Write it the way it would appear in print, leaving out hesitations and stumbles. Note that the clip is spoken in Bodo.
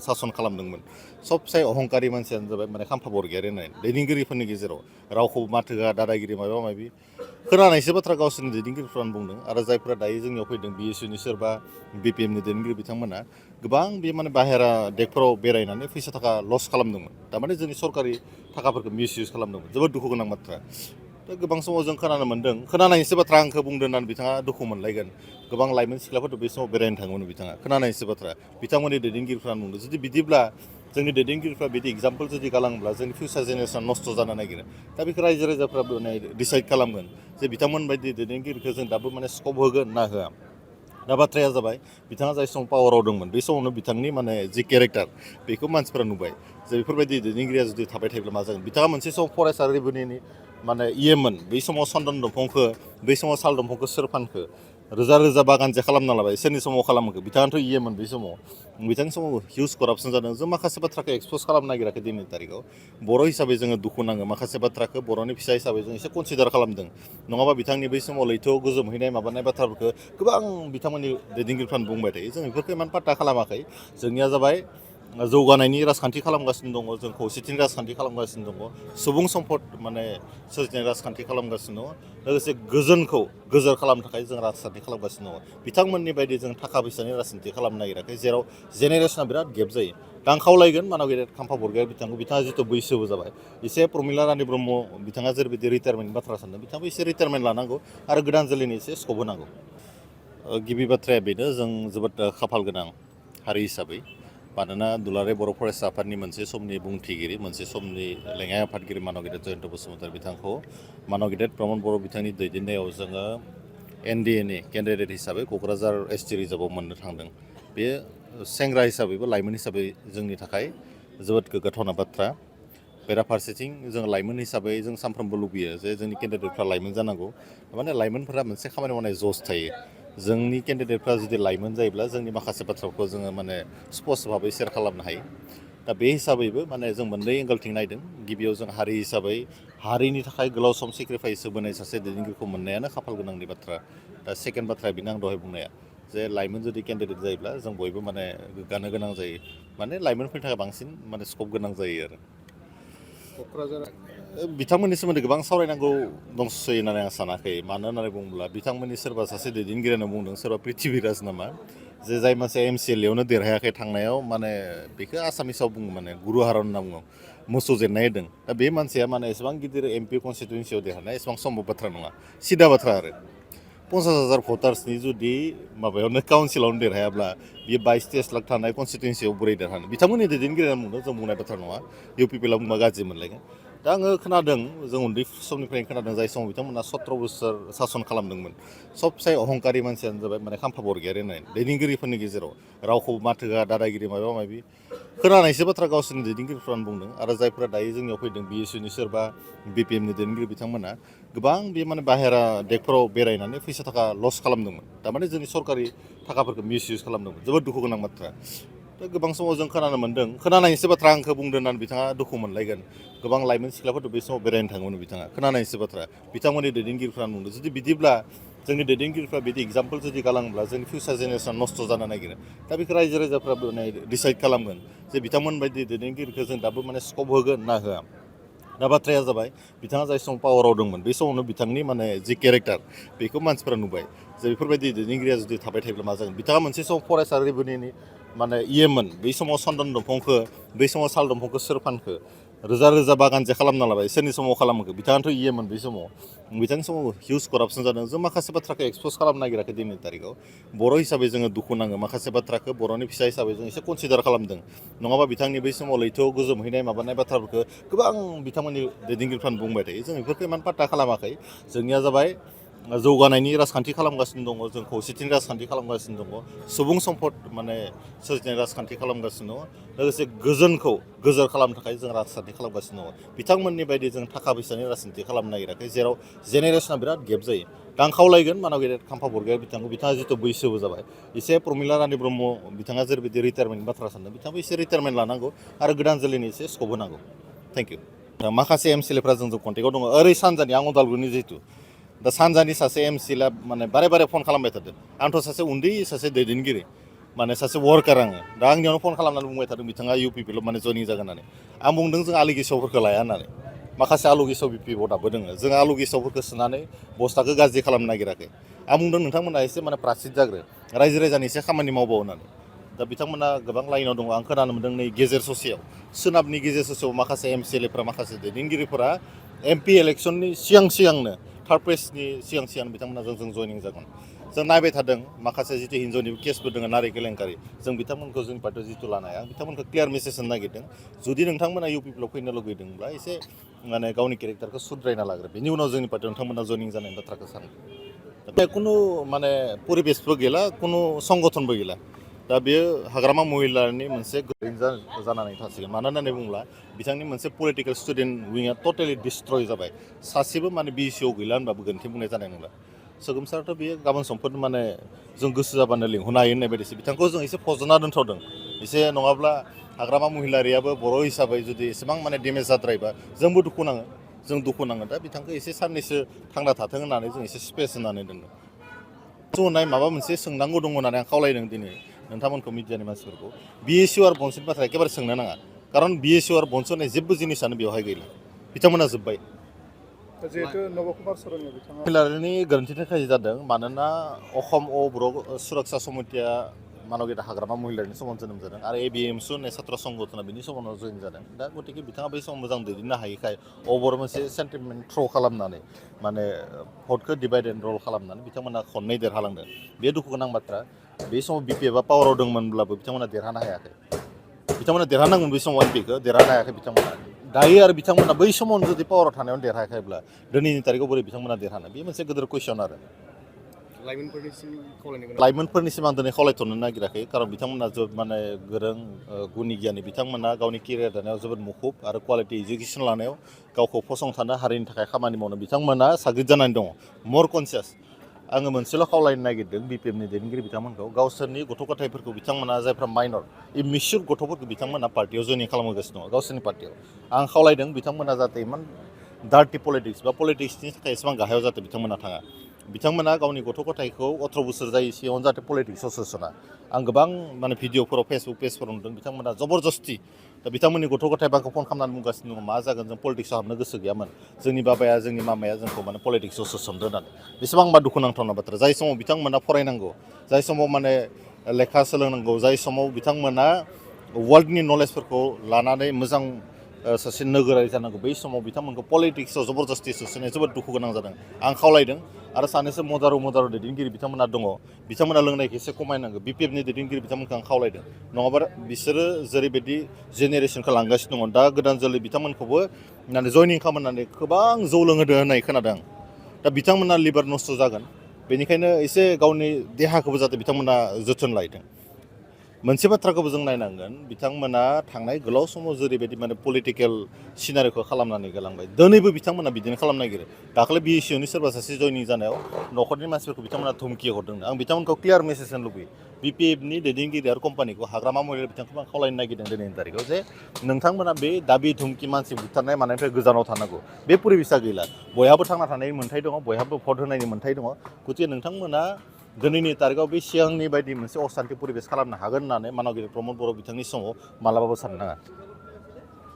सासन खालामदोंमोन सबसे अहंकारि मानसियानो जाबाय माने खाम्फा बरगयारि होननाय दैदेनगिरिफोरनि गेजेराव रावखौबो माथो होआ दादागिरि माबा माबि खोनानायसो बाथ्रा गावसोरनि दैदेनगिरिफ्रानो बुंदों आरो जायफोरा दायो जोंनियाव फैदों BSUनि सोरबा BPMनि दैदेनगिरि बिथांमोना गोबां बे माने बाहेरा देगफोराव बेरायनानै फैसा थाखा लस खालामदोंमोन थारमाने जोंनि सरकारि थाखाफोरखौ मिसइउज खालामदोंमोन जोबोद दुखु गोनां बाथ्रा दा गोबां समाव जों खोनानो मोन्दों खोनानायसो बाथ्रा आंखौ बुंदों होननानै बिथाङा दुखु मोनलायगोन गोबां लाइमोन सिख्लाफोरथ' बे समाव बेरायनो थाङोमोन बिथाङा खोनानायसो बाथ्रा बिथांमोननि दैदेनगिरिफ्रा बुंदों जुदि बिदिब्ला जोंनि दैदेनगिरिफ्रा बिदि एग्जाम्पल जुदि गालाङोब्ला जोंनि फिउचार जेनेरेसना नस्थ' जानो नागिरो दा बेखौ रायजो राजाफ्रा माने डिसाइड खालामगोन जे बिथांमोन बायदि दैदेनगिरिखौ जों दाबो माने स्कप होगोन ना होआ दा बाथ्राया जाबाय बिथाङा जाय समाव पावाराव दंमोन बे समावनो बिथांनि माने जि केरेक्टार बेखौ मानसिफ्रा नुबाय जे बेफोरबायदि दैदेनगिरिया जुदि थाबाय थायोब्ला मा जागोन बिथाङा मोनसे समाव फरायसा रेभिनिउनि माने इएमोन बै समाव सन्दन दंफांखौ बै समाव साल दंफांखौ सोर फानखो रोजा रोजा बागानजे खालामना लाबाय सोरनि समाव खालामखो बिथाङाथ' इएमोन बै समाव बिथांनि समाव हिउज करापसन जादों जों माखासे बाथ्राखौ एक्सप'ज खालामनो नागिराखै दिनैनि तारिखाव बर' हिसाबै जोङो दुखु नाङो माखासे बाथ्राखौ बर'नि फिसा हिसाबै जों एसे कनसिडार खालामदों नङाबा बिथांनि बै समाव लैथोआव गोजोमहैनाय माबानाय बाथ्राफोरखौ गोबां बिथांमोननि दैदेनगिरिफ्रानो बुंबाय थायो जों बेफोरखौ इमान पात्ता खालामाखै जोंनिया जाबाय जौगानायनि राजखान्थि खालामगासिनो दङ जों खौसेथिनि राजखान्थि खालामगासिनो दङ सुबुं सम्पद माने सोरजिनाय राजखान्थि खालामगासिनो दङ लोगोसे गोजोनखौ गोजोर खालामनो थाखाय जों राजखान्थि खालामगासिनो दङ बिथांमोननि बायदि जों थाखा फैसानि राजखान्थि खालामनो नागिराखै जेराव जेनेरेसना बिराद गेप जायो दा आं खावलायगोन मानाव गेदेर खाम्फा बरगयारि बिथाङा जिथु बैसोबो जाबाय एसे प्रमिला रानि ब्रह्म बिथाङा जेरैबायदि रिटायारमेन्टनि बाथ्रा सानदों बिथाङाबो एसे रिटायारमेन्ट लानांगौ आरो गोदान जोलैनि एसे स्कप होनांगौ गिबि बाथ्राया बेनो जों जोबोद खाफाल गोनां हारि हिसाबै मानोना दुलाराय बर' फरायसा आफादनि मोनसे समनि बुंथिगिरि मोनसे समनि लेङाइ आफादगिरि मानव गेदेर जयन्त बसुमतारी बिथांखौ मानव गेदेर प्रमद बर' बिथांनि दैदेननायाव जोङो NDA नि केन्डिडेट हिसाबै क'क्राझार ST रिजार्भआव मोननो थांदों बे सेंग्रा हिसाबैबो लाइमोन हिसाबै जोंनि थाखाय जोबोद गोग्गाथावना बाथ्रा बेराफारसेथिं जों लाइमोन हिसाबै जों सानफ्रोमबो लुबैयो जे जोंनि केन्डिडेटफ्रा लाइमोन जानांगौ माने लाइमोनफोरा मोनसे खामानि मावनाय जस थायो जोंनि केन्डिडेटफ्रा जुदि लाइमोन जायोब्ला जोंनि माखासे बाथ्राफोरखौ जोङो माने स्पष्ट भाबै शेयार खालामनो हायो दा बे हिसाबैबो माने जों मोननै एंगलथिं नायदों गिबियाव जों हारि हिसाबै हारिनि थाखाय गोलाव सम सेक्रिफाइस होबोनाय सासे दैदेनगिरिखौ मोननायानो खाफाल गोनांनि बाथ्रा दा सेकेन्ड बाथ्राया बेनो आं दहाय बुंनाया जे लाइमोन जुदि केन्डिडेट जायोब्ला जों बयबो माने गोग्गानो गोनां जायो माने लाइमोनफोरनि थाखाय बांसिन माने स्कप गोनां जायो आरो क'क्राझार बिथांमोननि सोमोन्दै गोबां सावरायनांगौ दंसै होननानै आं सानाखै मानो होननानै बुङोब्ला बिथांमोननि सोरबा सासे दैदेनगिरियानो बुंदों सोरबा पृथ्वीराज नामा जे जाय मानसिया MCLA देरहायाखै थांनायाव माने बेखौ आसामिसाव बुङो माने गुरु हारन होनना बुङो मोसौ जेननाय होदों दा बे मानसिया माने एसेबां गिदिर MP कनस्टिटुवेन्सियाव देरहानाया एसेबां सम्भब बाथ्रा नङा सिदा बाथ्रा आरो 50,000 भटार्सनि जुदि माबायावनो काउन्सिलावनो देरहायाब्ला बियो 22-23 लाख थानाय कनस्टिटुवेन्सियाव बोरै देरहानो बिथांमोननि दैदेनगिरिया बुंदों जों बुंनाय बाथ्रा नङा UPPला बुंबा गाज्रि मोनलायगोन दा आङो खोनादों जों उन्दै समनिफ्रायनो खोनादों जाय समाव बिथांमोना 17 बोसोर सासन खालामदोंमोन सबसे अहंकारि मानसियानो जाबाय माने खाम्फा बरगयारि होननाय दैदेनगिरिफोरनि गेजेराव रावखौबो माथो होआ दादागिरि माबा माबि खोनानायसो बाथ्रा गावसोरनि दैदेनगिरिफ्रानो बुंदों आरो जायफोरा दायो जोंनियाव फैदों BSUनि सोरबा BPMनि दैदेनगिरि बिथांमोना गोबां बे माने बाहेरा देगफोराव बेरायनानै फैसा थाखा लस खालामदोंमोन थारमाने जोंनि सरकारि थाखाफोरखौ मिसइउज खालामदोंमोन जोबोद दुखु गोनां बाथ्रा दा गोबां समाव जों खोनानो मोन्दों खोनानायसो बाथ्रा आंखौ बुंदों होननानै बिथाङा दुखु मोनलायगोन गोबां लाइमोन सिख्लाफोरथ' बे समाव बेरायनो थाङोमोन बिथाङा खोनानायसो बाथ्रा बिथांमोननि दैदेनगिरिफ्रानो बुंदों जुदि बिदिब्ला जोंनि दैदेनगिरिफ्रा बिदि एग्जाम्पल जुदि गालाङोब्ला जोंनि फिउचार जेनेरेसना नस्थ' जानो नागिरो दा बेखौ रायजो राजाफ्रा माने डिसाइड खालामगोन जे बिथांमोन बायदि दैदेनगिरिखौ जों दाबो माने स्कप होगोन ना होआ दा बाथ्राया जाबाय बिथाङा जाय समाव पावाराव दंमोन बे समावनो बिथांनि माने जि केरेक्टार बेखौ मानसिफ्रा नुबाय जे बेफोरबायदि दैदेनगिरिया जुदि थाबाय थायोब्ला मा जागोन बिथाङा मोनसे समाव फरायसा रेभिनिउनि माने इएमोन बै समाव सन्दन दंफांखौ बै समाव साल दंफांखौ सोर फानखो रोजा रोजा बागानजे खालामना लाबाय सोरनि समाव खालामखो बिथाङाथ' इएमोन बै समाव बिथांनि समाव हिउज करापसन जादों जों माखासे बाथ्राखौ एक्सप'ज खालामनो नागिराखै दिनैनि तारिखाव बर' हिसाबै जोङो दुखु नाङो माखासे बाथ्राखौ बर'नि फिसा हिसाबै जों एसे कनसिडार खालामदों नङाबा बिथांनि बै समाव लैथोआव गोजोमहैनाय माबानाय बाथ्राफोरखौ गोबां बिथांमोननि दैदेनगिरिफ्रानो बुंबाय थायो जों बेफोरखौ इमान पात्ता खालामाखै जोंनिया जाबाय जौगानायनि राजखान्थि खालामगासिनो दङ जों खौसेथिनि राजखान्थि खालामगासिनो दङ सुबुं सम्पद माने सोरजिनाय राजखान्थि खालामगासिनो दङ लोगोसे गोजोनखौ गोजोर खालामनो थाखाय जों राजखान्थि खालामगासिनो दङ बिथांमोननि बायदि जों थाखा फैसानि राजखान्थि खालामनो नागिराखै जेराव जेनेरेसना बिराद गेप जायो दा आं खावलायगोन मानाव गेदेर खाम्फा बरगयारि बिथाङा जिथु बैसोबो जाबाय एसे प्रमिला रानि ब्रह्म बिथाङा जेरैबायदि रिटायारमेन्टनि बाथ्रा सानदों बिथाङाबो एसे रिटायारमेन्ट लानांगौ आरो गोदान जोलैनि एसे स्कप होनांगौ थेंक इउ माखासे MCLAफ्रा जोंजों कन्टेक्टआव दङ ओरै सानजानि आं उदालगुरिनि जिहेतु दा सानजानि सासे MCLA माने बारे बारे फन खालामबाय थादों आंथ' सासे उन्दै सासे दैदेनगिरि माने सासे वार्कार आङो दा आंनियावनो फन खालामनानै बुंबाय थादों बिथाङा UPP माने जयनिं जागोन होननानै आं बुंदों जों आलु गेसावफोरखौ लाया होननानै माखासे आलु गेसाव BP दाबो दोङो जों आलु गेसावफोरखौ सोनानै बस्थाखौ गाज्रि खालामनो नागिराखै आं बुंदों नोंथांमोना एसे माने प्रासिद जाग्रो रायजो राजानि एसे खामानि मावबाव होननानै दा बिथांमोना गोबां लाइनाव दङ आं खोनानो मोनदों नै गेजेर ससेयाव सोनाबनि गेजेर ससेयाव माखासे MCLAफ्रा माखासे दैदेनगिरिफोरा MP इलेक्सननि सिगांनो थार्ड प्लेसनि सिगां बिथांमोना जों जयनिं जागोन जों नायबाय थादों माखासे जितु हिन्जावनि केसबो दङ नारि केलेंकारि जों बिथांमोनखौ जोंनि पार्टियाव जितु लानो हाया बिथांमोनखौ क्लियार मेसेज होनो नागिरदों जुदि नोंथांमोना UPPआव फैनो लुगैदोंब्ला एसे माने गावनि केरेक्टारखौ सुद्रायना लाग्रो बेनि उनाव जोंनि पार्टियाव नोंथांमोना जयनिं जानायनि बाथ्राखौ सानो दा खुनु माने परिबेसबो गैला खुनु संगठनबो गैला दा बेयो हाग्रामा महिलानि मोनसे गोरों जानानै थासिगोन मानो होननानै बुङोब्ला बिथांनि मोनसे पलिटिकेल स्टुडेन्ट विंआ टटेलि डिस्ट्रय जाबाय सासेबो माने BCआव गैला होनबाबो गोरोन्थि बुंनाय जानाय नंला सोगोमसारथ' बेयो गाबोन समफोर माने जों गोसो जाबानो लिंहरनो हायो होननाय बायदिसो बिथांखौ जों एसे फज'ना दोनथ'दों एसे नङाब्ला हाग्रामा महिलारियाबो बर' हिसाबै जुदि एसेबां माने डेमेज जाद्रायबा जोंबो दुखु नाङो जों दुखु नाङो दा बिथांखौ एसे साननैसो थांना थाथों होननानै जों एसे स्पेस होनानै दोनदों ज'नाय माबा मोनसे सोंनांगौ दङ होननानै आं खावलायदों दिनै नोंथांमोनखौ मिडियानि मानसिफोरखौ BSU आरो बनस'नि बाथ्रा एखेबारे सोंनो नाङा खारन BSU आरो बनस' होननाय जेबो जिनिसानो बेवहाय गैला बिथांमोना जोब्बाय जिहेतु नबकुमार सरननि बिथाङा महिलारिनि गोरोन्थिनि थाखाय जादों मानोना अखम बर' सुरक्षा समितिया मानबगेटा हाग्रामा महिलारिनि समाव जोनोम जादों आरो ABMSU होननाय छात्र संगठना बिनि समाव जयन जादों दा गतिके बिथाङा बै समाव मोजां दैदेननो हायैखाय अबर मोनसे सेन्टिमेन्ट थ्र' खालामनानै माने भटखौ डिभाइड एन्ड रल खालामनानै बिथांमोना खननै देरहालांदों बे दुखु गोनां बाथ्रा बे समाव BPFआ पावाराव दंमोनब्लाबो बिथांमोना देरहानो हायाखै बिथांमोना देरहानांगोन बै समाव MPखौ देरहानो हायाखै बिथांमोना दायो आरो बिथांमोना बै समावनो जुदि पावाराव थानायावनो देरहायाखैब्ला दिनैनि तारिखाव बोरै बिथांमोना देरहानो बे मोनसे गिदिर कुइसन आरो लाइमोनफोरनिसिम आं दिनै खावलायथ'नो नागिराखै खारन बिथांमोना माने गोरों गुनि गियानि बिथांमोना गावनि केरियार दानायाव जोबोद मुखुब आरो क्वालिटि इडुकेसन लानायाव गावखौ फसंथानो हारिनि थाखाय खामानि मावनो बिथांमोना साग्रिद जानानै दङ मर कनसियास आङो मोनसेल' खावलायनो नागिरदों BPFनि दैदेनगिरि बिथांमोनखौ गावसोरनि गथ' गथायफोरखौ बिथांमोना जायफ्रा माइनर इमिस्युर गथ'फोरखौ बिथांमोना पार्टियाव जयनिं खालामगासिनो दङ गावसोरनि पार्टियाव आं खावलायदों बिथांमोना जाहाथे इमान डार्टि पलिटिक्स बा पलिटिक्सनि थाखाय एसेबां गाहायाव जाहाथे बिथांमोना थाङा बिथांमोना गावनि गथ' गथायखौ 18 बोसोर जायै सिगाङावनो जाहाथे पलिटिक्सआव सोसना आं गोबां माने भिडिअफोराव फेसबुक पेजफोराव नुदों बिथांमोना जबरदस्ति दा बिथांमोननि गथ' गथाय आंखौ फन खालामनानै बुंगासिनो दङ मा जागोन जों पलिटिक्सआव हाबनो गोसो गैयामोन जोंनि बाबाया जोंनि मामाया जोंखौ माने पलिटिक्सआव सोसनदो होननानै बेसेबांबा दुखुनांथावना बाथ्रा जाय समाव बिथांमोना फरायनांगौ जाय समाव माने लेखा सोलोंनांगौ जाय समाव बिथांमोना वर्ल्डनि नलेजफोरखौ लानानै मोजां सासे नोगोरारि जानांगौ बै समाव बिथांमोनखौ पलिटिक्सआव जबरदस्ति सोसननाया जोबोद दुखु गोनां जादों आं खावलायदों आरो सानैसो मदारु दैदेनगिरि बिथांमोना दङ बिथांमोना लोंनायखौ एसे खमायनांगौ BPFनि दैदेनगिरि बिथांमोनखौ आं खावलायदों नङाबा बिसोरो जेरैबायदि जेनेरेसनखौ लांगासिनो दङ दा गोदान जोलै बिथांमोनखौबो माने जयनिं खालामनानै गोबां जौ लोंहोदो होननाय खोनादों दा बिथांमोना लिभार नस्थ' जागोन बेनिखायनो एसे गावनि देहाखौबो जाहाथे बिथांमोना जोथोन लायदों मोनसे बाथ्राखौबो जों नायनांगोन बिथांमोना थांनाय गोलाव समाव जेरैबायदि माने पलिटिकेल सिनारिखौ खालामनानै गालांबाय दिनैबो बिथांमोना बिदिनो खालामनो नागिरो दाखालि BSUनि सोरबा सासे जयनिं जानायाव न'खरनि मानसिफोरखौ बिथांमोना धुमखि हरदोंनो आं बिथांमोनखौ क्लियार मेसेज होनो लुबैयो BPFनि दैदेनगिरि आरो कम्पानिखौ हाग्रामा महिला बिथांखौ आं खावलायनो नागिरदों दिनैनि तारिखाव जे नोंथांमोना बे दाबि धुमखि मानसि बुथारनाय मानायनिफ्राय गोजानाव थानांगौ बे परिबेसा गैला बयहाबो थांना थानायनि मोन्थाय दङ बयहाबो भट होनायनि मोन्थाय दङ गतिके नोंथांमोना दिनैनि तारिखाव बे सिगांनि बायदि मोनसे असान्ति परिबेस खालामनो हागोन होननानै मानबगेटा प्रमद बर' बिथांनि समाव मालाबाबो साननो नाङा